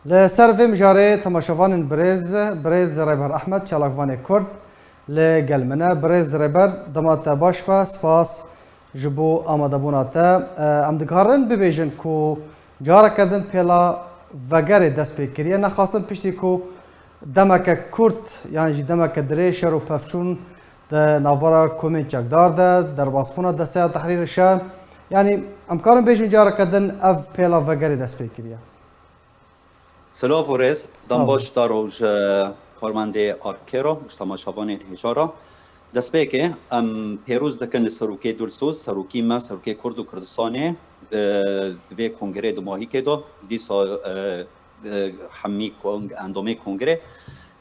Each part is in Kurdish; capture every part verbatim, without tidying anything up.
Li ser vê mijarê temaşevanên birêz, birêz Rêber Ehmed, çalakvanê Kurd li gel min e. Birêz Rêber, dema te baş be, spas ji bo amadebûna te. E, em dikarin bibêjin ku careke din pêla vegerê dest pê kiriye. Nexasim piştî ku demeke kurt yan jî demeke dirêj şer û pevçûn di navbera komên çekdar de, derbasbûna Desteya Tehrîrê Şam, yanî em karin bêjin careke din ev pêla vegerê dest pê kiriye. Silav û rêz, Sağ ol. Dembaş daro ji karmendê Arkê re, ji temaşevanên hêja re. Destpêkê em pêroz dikin li serokê dilsoz, serokî me, serokê Kurd û Kurdistanê, e, di vê kongrê dumahîkê de, dîsa, e, e, hemî kong-, endamê kongrê,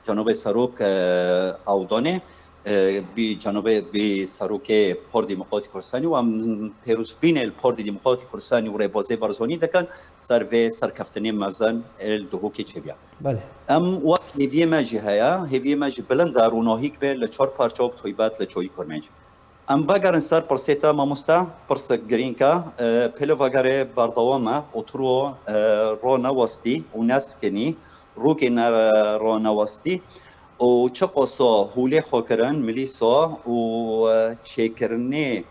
cenabê serok, e, Awdanê, e, bî cenabê, bî serokê Partî Demokratîk Kurdistanî û em pêrozbînê li Partî Demokratîk Kurdistanî û Rêbazê Barzanî dikin ser vê serkeftinê mezin ê li Duhokê çêbûye. Belê. Em wek hêviyê me jî heye, hêviyê me jî bilind e, ronahîk be li çar parça û bi taybet li Çayî Kurmênc. Em vegerin ser pirsê te, mamoste, pirsek girîng e. E, pêle vegerê berdewam e, otir û, e, ronewestî û neskinî, rûkê ne-, ronewestî û çiqasa holê xwe kirin, milîsa û, e, çêkirinê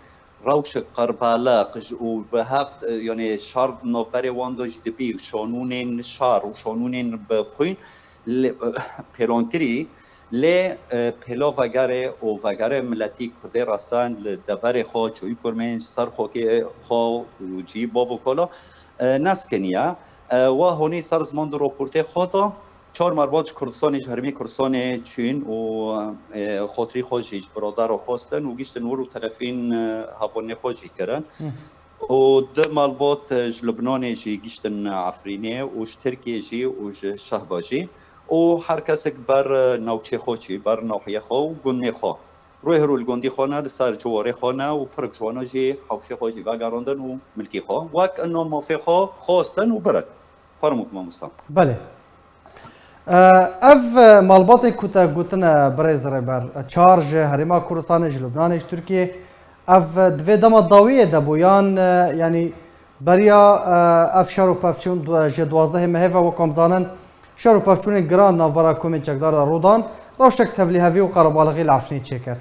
rewşek qerbaleq ji, û bi hev, e, yanî şer navberê wan de jî dibî û şanûnên şer û şanûnên bi xwîn li, pêlankirî, lê, e, pêla vegerê û vegerê miletî Kurdê resen li deverê xwe, Çayî Kurmênc, ser xakê xwe û cî bav û kala, e, neskeniye. E, wa honî ser ziman di raportê xwe de çar malbat ji Kurdistanê, ji Herêmê Kurdistanê çûn û, e, xatirî xwe jî ji biradera xwestin û giştin wir û telefîn, e, hevalnê xwe jî kirin. Hı. Û du malbat, e, ji Lubnanê jî giştin Efrînê û ji Tirkiyê jî û ji Şehba jî. Û her kesek ber, e, navçê xwe çû, ber nahiyê xwe û gundê xwe. Rûyê hiro li gundî xwe ne, li ser ciwarê xwe ne û pirik ji wana jî hewşê xwe jî vegerandin û milkî xwe. Wek ino mafê xwe xwestin û birin. Fermûk mamosta. Belê. E, ev, e, malbatên ku te gotine birêz Rêber, e, çar ji Herêma Kurdistanê, ji Lubnanê, ji Tirkiyê, ev, e, di vê dema dawiyê de bû yan, e, yanî beriya, e, ev şer û pevçûn du-, ji duwazdehê mehê ve, wek em zanin, şer û pevçûnên giran navbera komên çekdar de rû dan, rewşek tevlîhevî û qerebalixî li Efrînê çêkir.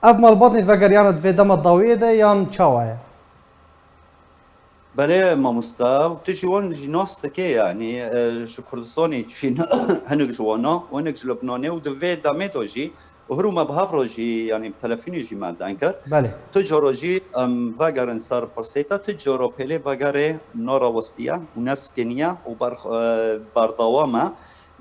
Ev malbatên vegeriyane di vê dema dawiyê de yan çawa ye? Belê mamosta, û tu jî wan jî nas dike, yanî, e, ji Kurdistanê çûn hinek ji wana û hinek ji Libnanê û di vê demê de jî, û hir û me bi hev re jî, yanî bi telefînê jî me deng kir. Belê. Tu cara jî em vegerin ser pirsê te, tu cara pêlê vegerê narawestiye û neskeniye û ber-, e, berdewam e.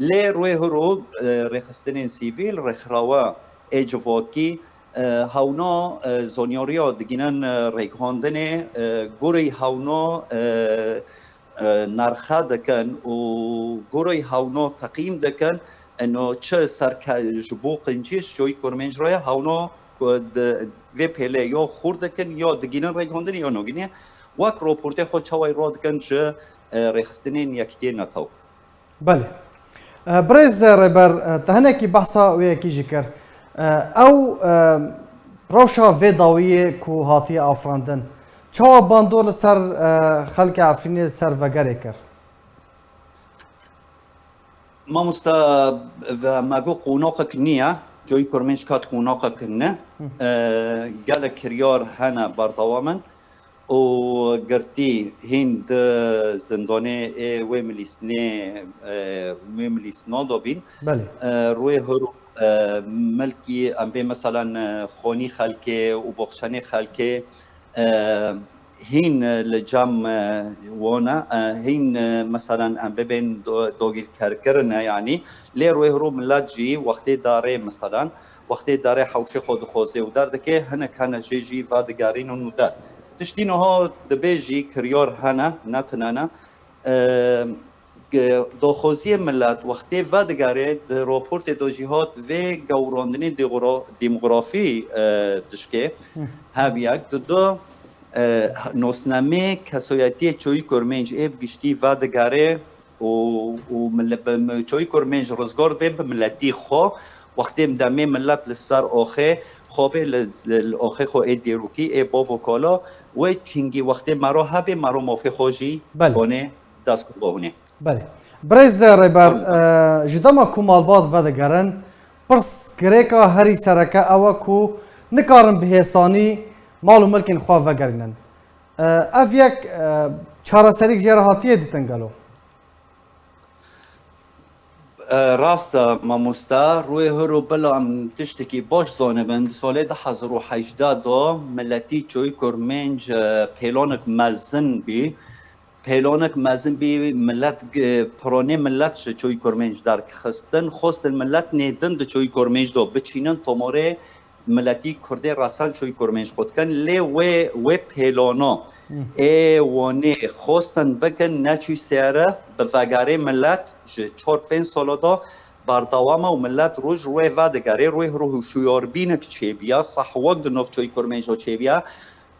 Lê rûyê hiro, e, rêxistinên sivîl, rêkxirawe ê civakî, e, hewna, e, zanyariya digînin, e, rêkhandinê, e, gorî hewna, e, e, nerxe dikin û gorî hewna teqîm dikin. Eno çi serke-, ji bo qincî ji Çayî Kurmênc re ye, hewna ku di vê pêlê ya xurt dikin, ya digînin rêkhandinê ya nagînê. Wek raportê xwe çawa radikin ji, e, rêxistinên Yekîtiyê NATO. Belê. E, birêz Rêber, e, te hinekî behsa wê yekî jî kir. E, ew, e, rewşa vê dawiyê ku hatiye afirandin, çawa bandor li ser, e, xelkê Efrînê, li ser vegerê kir? Mamosta, ve me got qonaqek niye, Coyî Kurmênc kat qonaqek ne. Hı. E, gelek kiryar hene berdewam in. û girtî hîn di zindanê ê wê milîsnê, e, wê milîsna de bîn. Belê. E, rûyê hiro, e, milkî em bê meselen, e, xonî xelkê û boxçenê xelkê, e, hîn li cem, e, wan e, e, hîn, e, meselen em bibên do-, dagîrkerkirin e, yanî lê rûyê hiro milet jî wextê darê meselen Wextê darê hewşê xwe dixwaze û derdikê, hinek hene jê jî vedigerînin û der. Tiştî niha dibê jî kiryar hene, ne tune ne. E, ge-, daxwaziyê milet wextê vedigerê di raportê de jî hat vê gewrandinê dîgora-, dîmografî, e, dişkê. Hı. Hev yek, di du, e, nosnamê kesoyetiyê Çoyî Kurmênc ê bi giştî vedigerê, û, û mile-, bi mi-, Çoyî Kurmênc rizgar dibe bi miletî xwe. Wextê demê milet li ser axê xwe bê, li, li, li axê xwe ê dîrokî, ê bav û kala, wê kingî wextê mero hebê, mero mafê xwe jî Belê. Konê dest xwe bihûnê. Belê. Birêz Rêber, e, ji dema ku malbat vedigerin, pirs girêka herî sereke ew e ku nikarin bi hêsanî mal û milkên xwe vegerînin. E, ev yek, e, çareserîk jê re hatiye dîtin gelo? E, Rast e mamosta, rûyê hiro bila em tiştekî baş zanibin, di salê du hezar û hejdeh de miletî Çoyî Kurmênc, e, pêlanek mezin bî. Pêlanek mezin bî, milet, piranê milet ji Çoyî Kurmênc derxistin, xwestin milet nêdin di Çoyî Kurmênc de biçînin, tomarê miletî Kurdê resen Çoyî Kurmênc xwe dikin. Lê wê, wê pêlana ê Wanê xwestin bikin, neçû sêre, bi vegerê milet ji çar pênc sala de berdewam e û milet roj rûyê vedigerê, rûyê hiro hişyarbînek çêbiya, sehwek di nav Çoyî Kurmênc de çêbiya.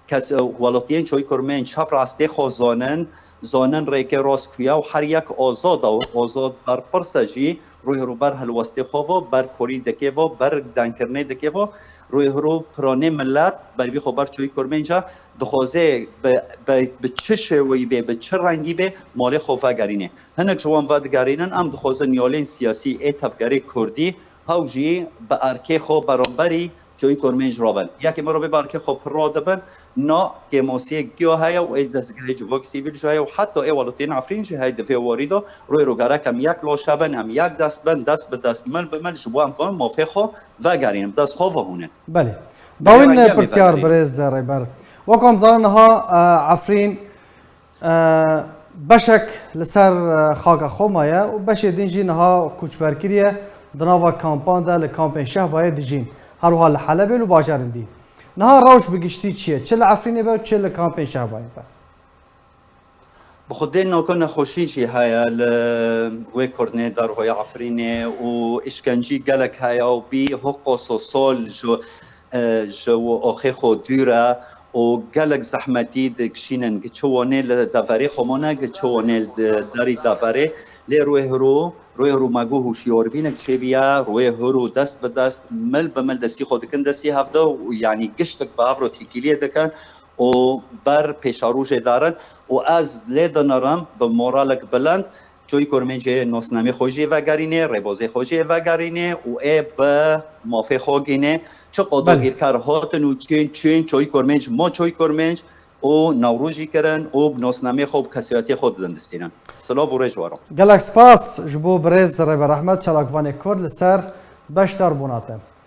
Kes, welatiyên Çoyî Kurmênc çap rastê xwe zanin, zanin rêkê rast ku ye û her yek azad e û azad berpirs e jî, rûyê hiro ber helwestê xwe ve, ber korî dikê ve, ber dengkirinê dikê ve, rûyê hiro piranê milet, bervî xwe ber Çoyî Kurmênc e, dixwaze bi, bi, bi çi şêweyî bê, bi çi rengî bê, malê xwe vegerînê. Hinek ji wan vedigerînin, em dixwazin niyalên siyasî ê tevgerê Kurdî, hew jî bi erkê xwe beramberî Çoyî Kurmênc rabin. Yekê mirov ê bi erkê xwe pir radibin, na kêmasiyek giya heye û ê dezgehê civak sivîl jî heye û heta ê welatiyên Efrîn jî heye di vê warî de. Rûyê ro gerek em yek laş hebin, em yek dest bin, dest bi dest, mil bi mil ji bo em karin mafê xwe vegerînin, bi dest xwe ve hûnin. Belê. Dawîn pirsyar birêz Rêber. Wek em zanin niha, e, Efrîn, e, beşek li ser, e, xaka xwe maye û beşê din jî niha koçber kiriye, di nava kampan de, li kampên Şehbayê dijîn. Her wiha li Helebê û bajarên dî. Niha rewş bi giştî çi ye? Çi li Efrînê be û çi li kampên Şehbayê be? Bi xwedê naka nexweşî jî heye li wê kurnê dervaya Efrînê û îşkencî gelek heye û bî hoqoso sol ji, e, ji axê xwe dûr e û gelek zehmetî dikişînin. Gi çi Wanê li deverê xwe mane, gi çi Wanê li derî deverê. Lê rûyê hiro, rûyê hiro me got hişyarbînek çêbiye, rûyê hiro dest bi dest, mil bi mil destî xwe dikin destî hevde û yanî giştek bi hev re têkiliyê dikin û ber pêşerojê derin û ez lê dinirim bi moralek bilind Çoyî Kurmêncê nasnamê xwe jî vegerînê, rêbazê xwe jî vegerînê û ê bi mafê xwe gînê. Çi qo Belê. dagîrker hatin û çin, çin Çoyî Kurmênc, ma Çoyî Kurmênc û Newrozî kirin û bi nasnamê xwe, bi kesayetiyê xwe didin distînin. Silav û rêz ji we re. Gelek spas ji bo birêz Rêber Ehmed, çalakvanê Kurd li ser beşdarbûna te.